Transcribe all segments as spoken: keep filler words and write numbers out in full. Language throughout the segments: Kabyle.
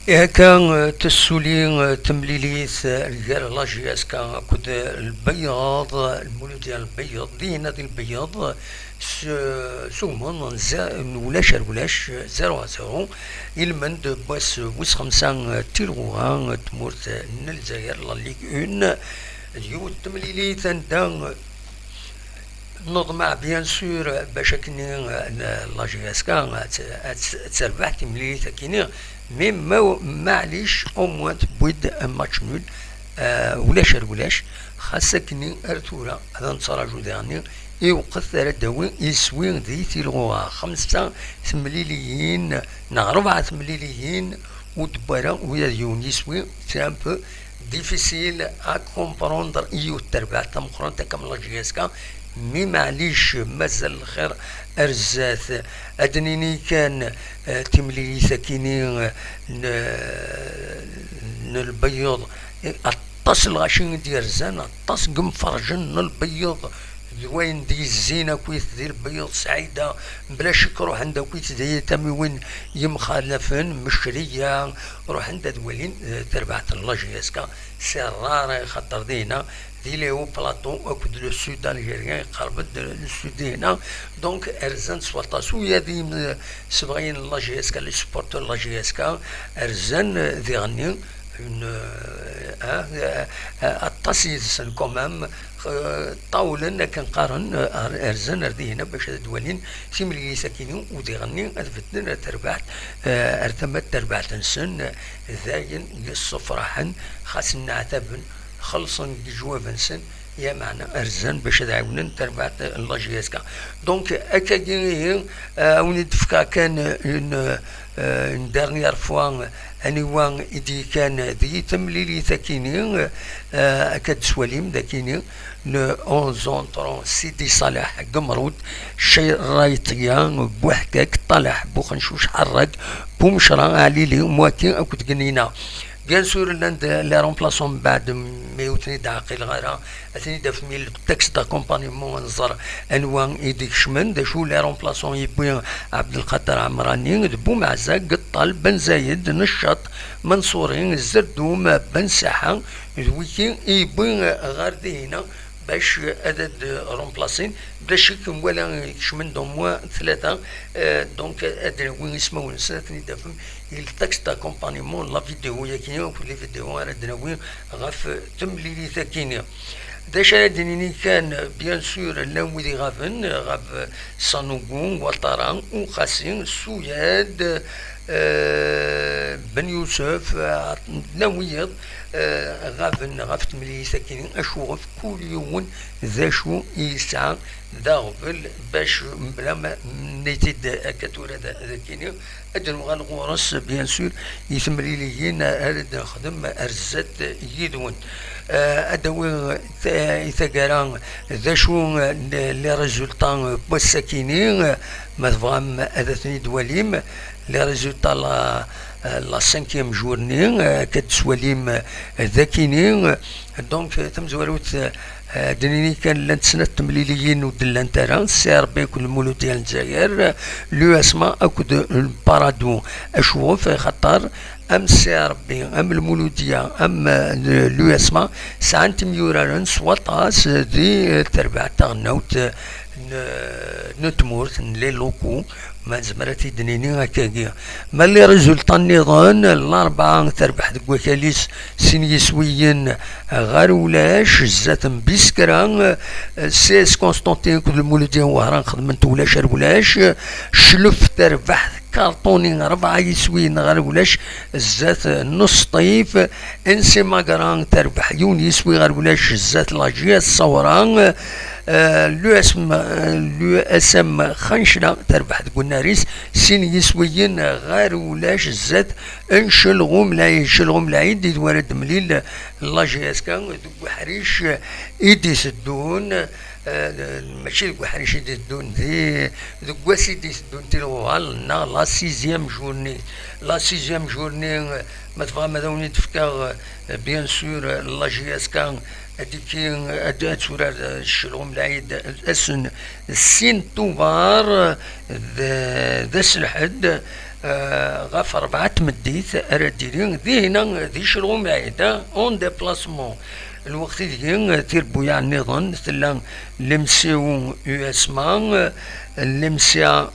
Ihi akka, eh, tessuli, eh, temlilit, eh, gar la J S K akked, eh, Lbeyyeḍ, Lmuludya n Lbeyyeḍ, dinna di Lbeyyeḍ, s, s ugmuḍ n ze-, n ulac ar ulac, eh, zéro à zéro, ilmend n wass wis xemsa, eh, tilɣuɣa, eh, tmurt, eh, n Lezzayer, la Ligue un, d yiwet temlilit anda, eh, Neḍmeɛ, bien sûr, bac akkenni, eh, la J S K ad, ad, ad terbeḥ timlilit akkenni, mais ma, maɛlic, au moins tewwi-d un match nul, eh, ulac ar ulac, xas akkenni ar tura, ad nettraǧu diɣenni, i lweqt ara d-tawi iswi di tilɣuɣa, xemsa temliliyin, neɣ rebɛa temliliyin, ur d-wwi ara ula d yiwen yiswi, c'est un peu difficile à comprendre i yiwet terbaɛt tameqqrant akka am la J S K, mi maɛlic mazal lxir ar zdat. Ad d-nini kan, eh, timlilit akini, eh, n, n lbeyyeḍ, eh, aṭas n lɣaci i d-yerzan, aṭas n yimferrjen n lbeyyeḍ, d wayen d-yezzin akkit di lbeyyeḍ Saɛida, mebla ccek ruḥen-d akkit di tamiwin yemxalafen, Mecreya, ruḥen-d ad walin, eh, tarbaɛt n la J S K, c'est rare, xaṭer dinna di les hauts plateaux akked le sud algérien, iqerreb-d le sud dinna, donc rzan s waṭas. Ula d imsebɣiyen n la J S K, les supporters n la J S K, rzan, eh, diɣenni, une, euh, hein, euh, euh, aṭas yid-sen quand même, euh, ṭawlen akken qqaren, euh, ar-, rzan ar dihina bac ad d-walin timlilit akini u diɣenni ad bedden ar terbaɛt, euh, ar tama n terbaɛt-nsen, euh, d ayen yessefraḥen, xas nneɛtaben, xellṣen deg lejwab-nsen, lameɛna rzan bac ad ɛiwnen tarbaɛt n la J S K. Donc, akkagi ihi, euh, a wen-id-fkeɣ kan une, euh, une dernière fois, aniwa i d-yekkan di temlilit akini, eh, akka d-teswalim d akini, n onze entrants Sidi Saleh Gemrud, Cayraïtia Bouhkak, Taleh Bouxenchouch Harrag, Boumechra Alili, Mouati akked Gnina. Bien sûr, llan-d les remplaçants mbeɛd, mi ur ten-id-ɛqileɣ ara, ad ten-id-tafem i le texte d'accompagnement, ad nẓer anwa i d-ikecmen, d acu les remplaçants yewwi Abdelkader Amrani, d Boumaza, Gettal, Ben Zayed, Neccaṭ, Mansouri, Zerdoum, Ben Saḥa, d wigi i yewwi ɣer dihina bac ad d-remplacin. Bla ccek, nwala kecmen-d au moins tlata, euh, donc ad d-nawi ismawen-nsen, ad ten-id-tafem i le texte d'accompagnement, la vidéo-yagi, akked les vidéos ara d-nawi ɣef temlilit-agi-nni. D acu ara d-nini kan, bien sûr, llan wid iɣaben, ɣab Sanogo, Ouattara, Ouaqqassi, Souyad, euh, Ben Youssef, euh, llan wiyaḍ, euh, ɣaben ɣef temlilit-agi-nni, acuɣef kul yiwen d acu i yesɛa d aɣbel bac mebla ma nniɣ-t-id akka tura d, d akini, ad d-nuɣal ɣur-s, bien sûr, i temliliyin ara d-nexdem ar zdat yid-wen. Eh, ad d-awiɣ ta-, i taggara d acu n les résultats n wass-akini, ma tebɣam ad ten-id-twalim, les résultats la, la cinquième journée, akka d-teswalim d akini. Donc, tamezwarut, eh, ad d-nini kan llant snat temliliyin ur d-llant ara, C R B akked Lmuludya n Lezzayer, l'U S M A akked Lbaradu. Acuɣef? Axaṭer am C R B, am Lmuludya, am, eh, l'U S M A sɛan timyuraren s waṭas di, eh, terbaɛt taɣelnawt, eh, n, n tmurt, n les locaux, ma nezmer ad t-id-nini akkagi. Ma les résultats nniḍen, Larebɛa terbeḥ deg wakal-is sin yiswiyen ɣer ulac, zdat n Biskra, eh, C S Constantine akked Lmuludya n Wehran xedmen-t ulac ar ulac, Clef terbeḥ Karṭuni rebɛa yiswiyen ɣer ulac, zdat n Sṭif, N C Magra terbeḥ yiwen yiswi ɣer ulac, zdat la J S Sawra, eh, l'U S M, eh, l'U S M Xancla terbeḥ deg unnar-is, sin yiswiyen ɣer ulac, zdat n Celɣum Lɛid. Celɣum Lɛid i d wara d-temlil la J S K deg uḥric i d-iteddun, eh, mačči deg uḥric i d-iteddun, di, deg wass i d-iteddun tilɣuɣal, neɣ la sixième journée. La sixième journée, eh, ma tebɣam ad awen-id-fkeɣ, eh, bien sûr, eh, la J S K, Ad iki-, ad, ad turar, eh, Cclaɣem Lɛid ass n sin Tubeṛ, d, d ass n lḥedd, eh, ɣef ṛebɛa n tmeddit ara d-tili dinna di Cclaɣem Lɛid, eh, en déplacement. Lweqt ideg, eh, tirbuyaɛ nniḍen tella l'M C O U S M A, eh, l'M C A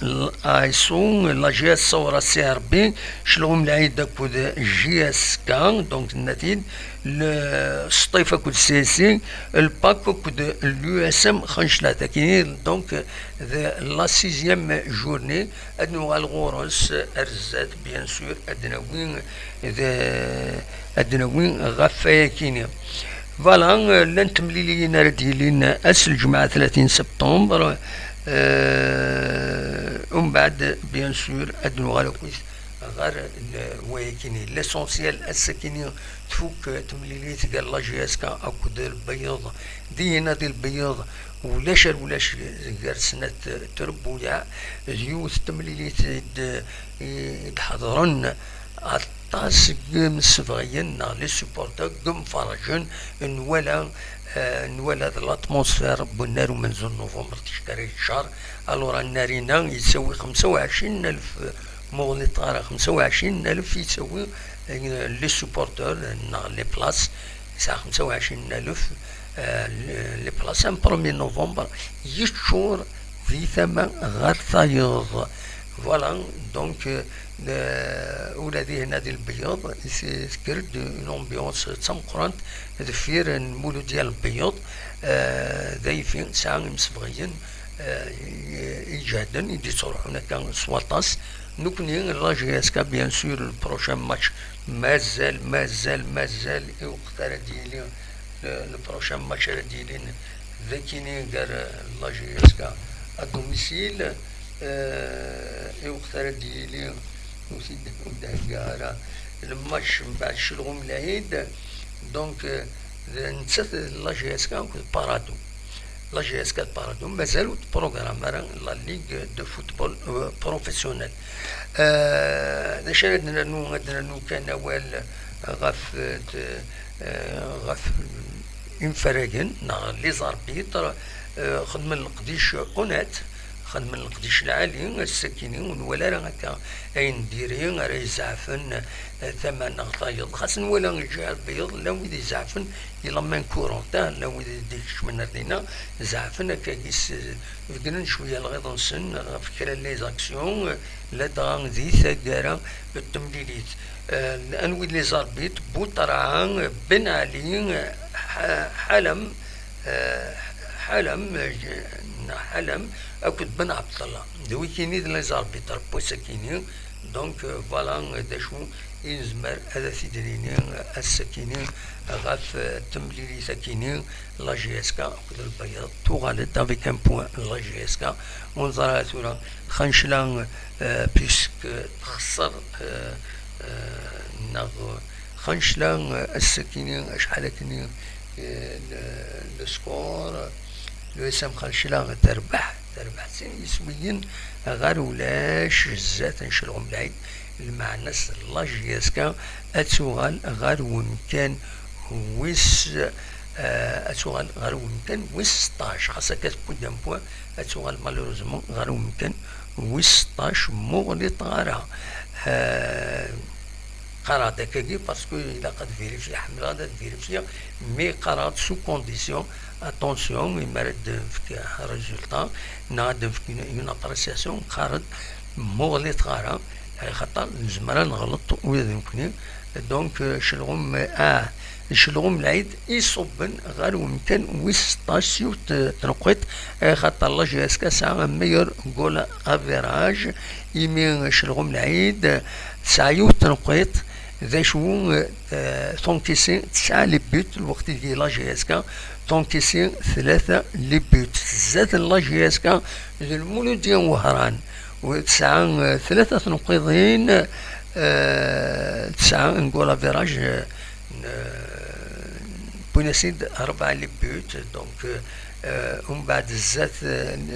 S O, la G S Sawra C R B, Cclaɣem Lɛid akked J S K, donc tenna-t-id, le Sṭif akked C S I, le PAC akked l'U S M Xencla. Akini, donc, de la sixième journée, ad nuɣal ɣur-s ar zdat, bien sûr, ad d-nawi, de, ad d-nawi ɣef wayakini. Voilà, llant temliliyin ara d-yilin ass n lǧemɛa tlatin septembre, euh, umbeɛd, bien sûr, ad nuɣal akkit ɣer l-, wayakini. L'essentiel, ass-akini tfuk temlilit gar la G S K akked Lbeyyeḍ. Dinna di Lbeyyeḍ, ulac ar ulac gar snat trebbuyaɛ, d yiwet temlilit i d-, i d-ḥeḍren aṭas n yimsebɣiyen neɣ les supporters deg yimferrǧen, nwala, eh, nwala d l'atmosphère n wennar umenzu n novembre, ticki ara yeččar. Alors, Annarina yettawi xemsa u ɛecrin alef, muɣlit ɣer xemsa u ɛecrin alef yettawi, eh, les supporters neɣ les places, yesɛa xemsa u ɛecrin alef, eh, les places, un premier novembre, yeččur di tama ɣer tayeḍ. Voilà, donc, euh, ula d ihenna di Lbeyyeḍ, tekker-d une ambiance d tameqqrant deffir n Muludya n Lbeyyeḍ, euh, d ayfi tesɛa imsebɣiyen, euh, i-, iǧehden, i d-yettruḥun akka s waṭas. Nekkni, la G S K, bien sûr, le prochain match, mazal, mazal, mazal, i weqt ara d-yili le, le prochain match ara d-yilin d akini gar, euh, la G S K à domicile, euh, i weqt ara d-yili ur t-id-, ur d-thegga ara le match mbeɛd Cclaɣem Lɛid. Donc, euh, d nettat la G S K akked Parado. La G S K d Parado mazal ur tprogramme ara la Ligue de football, euh, professionnel. Euh, d acu ara d-nernu? Ad d-nernu kan awal ɣef, euh, ɣef imfaragen neɣ les arbitres, euh, xedmen leqdic honnête, xedmen leqdic lɛali, ass-akini ur nwala ara akka ayen n diri ara izeɛfen, eh, tama neɣ tayeḍ. Xas nwala lǧiha n lbeyyeḍ, llan wid izeɛfen, i la main courante, ah, llan wid i d-ikecmen ar dinna, zeɛfen akka gis, eh, beggnen cwiya lɣiḍ-nsen ɣef kra n les actions, eh, ladɣa di taggara n temlilit. Eh, anwi d les arbitres? Buṭerɛa, Ben Ali, eh, Ḥa-, Ḥalem, eh, Ḥalem, eh, Ḥalem akked Ben Ɛebdallah. D wikini d les arbitres n wass-akini. Donc, euh, voilà, euh, d acu i nezmer ad t-id-nini, euh, ass-akini, euh, ɣef, euh, temlilit-akini, la G S K akked Lbeyyeḍ tuɣal-d avec un point, la G S K, ur neẓri ara tura, Xancla, euh, puisque texṣer, euh, euh, neɣ, euh, Xancla, euh, ass-akini, acḥal akini, euh, le, le score, l'U S M Xancla terbeḥ, terbeḥ sin yiswiyen ɣer ulac zdat n Cclaɣem Lɛid, lmeɛna-s la G S K ad tuɣal ɣer wemkan wis, eh, ad tuɣal ɣer wemkan wis seṭṭac, xas akka tewwi-d un point, ad tuɣal malheureusement ɣer wemkan wis seṭṭac, muɣlit ɣer, eh, qqareɣ-d akkagi parce que ilaq ad vérifier, ḥemmleɣ ad vérifier, mais qqareɣ-d sous condition, attention, imi ara d-nefk résultat neɣ ad d-nefk une, une appréciation, qqar-d muɣlit ɣer, axaṭer nezmer ad neɣleṭ ula d nekkni. Donc, euh, Cclaɣem, ah, Cclaɣem Lɛid iṣubben ɣer wemkan wis seṭṭac s yiwet, eh, tneqqiṭ, eh, xaṭer la G S K tesɛa un meilleur goal average, imi Cclaɣem Lɛid tesɛa yiwet tneqqiṭ, d acu, eh, t'encaisse tesɛa les buts, lweqt ideg la G S K t'encaisse tlata les buts. Zdat n la G S K d Lmuludya n Wehran, u tesɛa, eh, tlata tneqqiḍin, eh, tesɛa un goal average, eh, n-, wwin-as-id rebɛa les buts, donc, euh, umbeɛd zdat,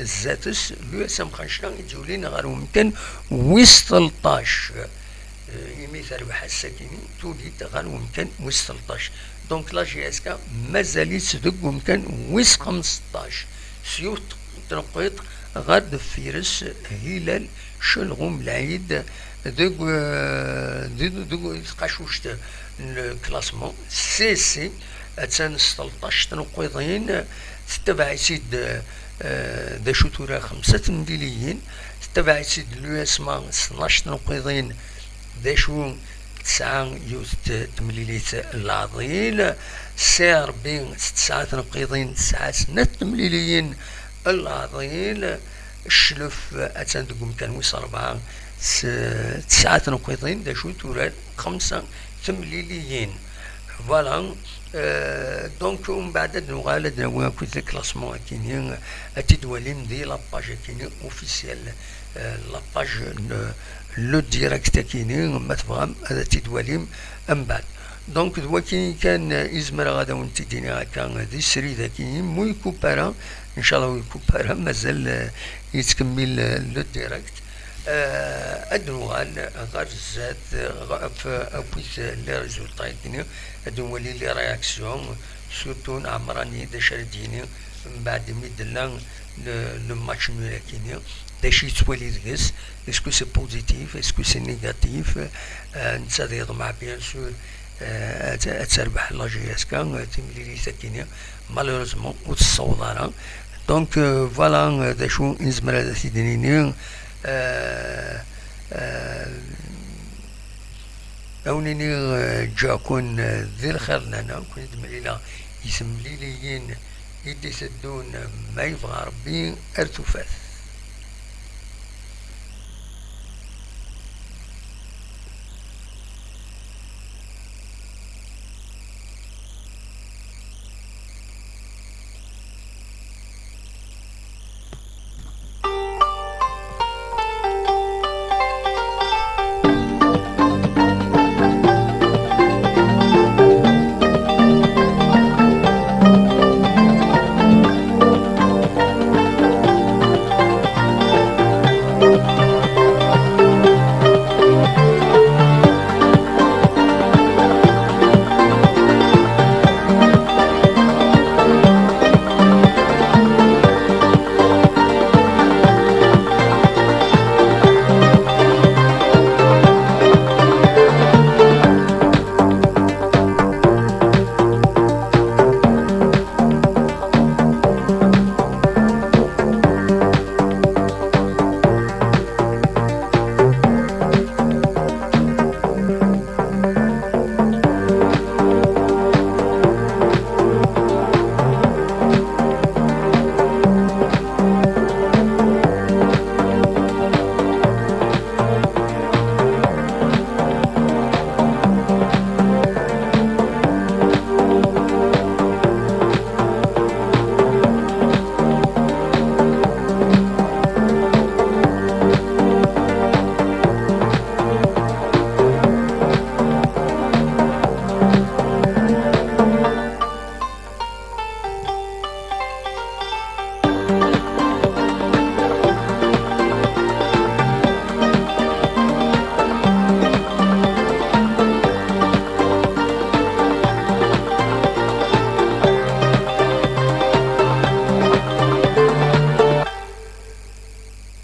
zdat-s, l'U S M Xancla i d-yulin ɣer wemkan wis tleṭṭac. Euh, imi terbeḥ ass-akini, tuli-d ɣer wemkan wis tleṭṭac. Donc la J S K mazal-itt deg umkan wis xemseṭṭac, s yiwet n tneqqiḍt ɣer deffir-s Hilal Celɣum Lɛid deg, eh, deg, deg, deg tqacuct n classement C C, attan s tleṭṭac tneqqiḍin, tettabaɛ-itt-id, eh, d acu tura, xemsa temliliyin, tettabaɛ-itt-id l'U S M A s tnac tneqqiḍin, d acu, tesɛa yiwet temlilit n leɛḍil, C R B s tesɛa tneqqiḍin, tesɛa snat temliliyin n leɛḍil, Cclef attan deg umkan wis rebɛa s tesɛa tneqqiḍin, d acu tura xemsa temliliyin. Voilà. Euh, donc, umbeɛd ad nuɣal ad nawi akkit le classement akini, ad t-id-walim di la page akini officielle, euh, la page n le direct akini, ma tebɣam ad t-id-walim mbeɛd. Donc, d wakini kan, euh, i zemreɣ ad awen-t-id-iniɣ akka di srid akini, mu yekup ara, inchallah ur yekup ara, mazal, euh, yettkemmil, euh, le direct. Euh, ad nuɣal ɣer zdat, euh, ɣef akkit les résultats akini, ad nwali les réactions, surtout n Ɛemrani d acu ara d-yini mbeɛd mi d-tella le, le match nul akini, d acu yettwali deg-s, est-ce que c'est positif, est-ce que c'est négatif? Euh, netta ad yeḍmeɛ bien sûr, euh, ad, ad terbeḥ la J S K, euh, timlilit akini, malheureusement ur tessaweḍ ara. Donc, euh, voilà, euh, d acu i nezmer ad t-id-nini. Euh, euh, Ad wen-iniɣ, eh, ǧǧiɣ-ken, eh, di lxir n lehna, ken-id-mlileɣ i temliliyin i d-iteddun, ma yebɣa Rebbi, ar tufat.